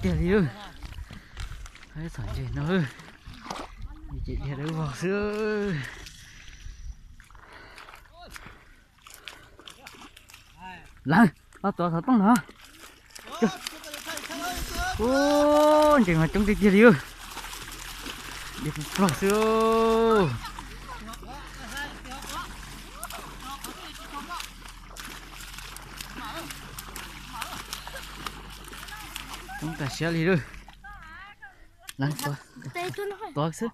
Tiag li, txhom ntses no, ces dhia dawb vog xwb. Lawv, ob tuav xov tooj no. Ntses mas coob tiag tiag li. Dhia ploog xwb. Coob tas siab li lawm. Tuav xwb.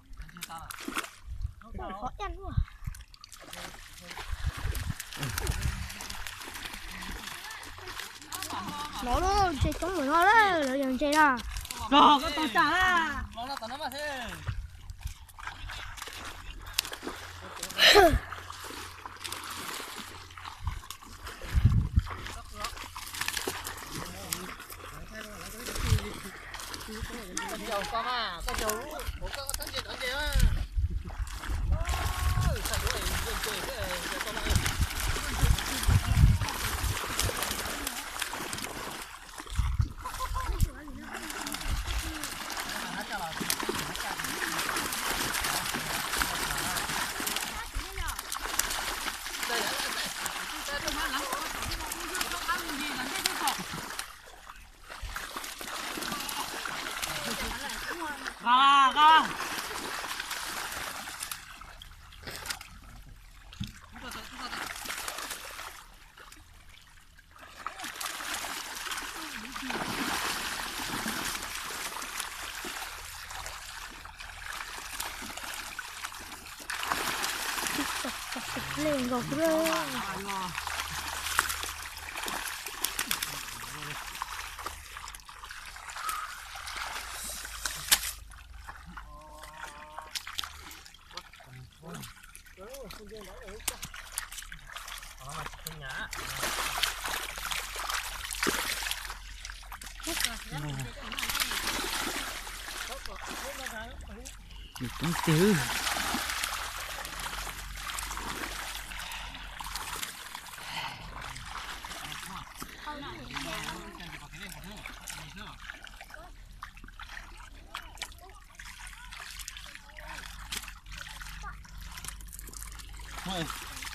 No, ntses coob lawm no, lawv yog ntses na. Coob tiag.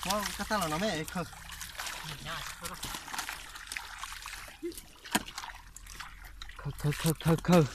Muab kab tab los no me khaws. Khaws, khaws, khaws, khaws.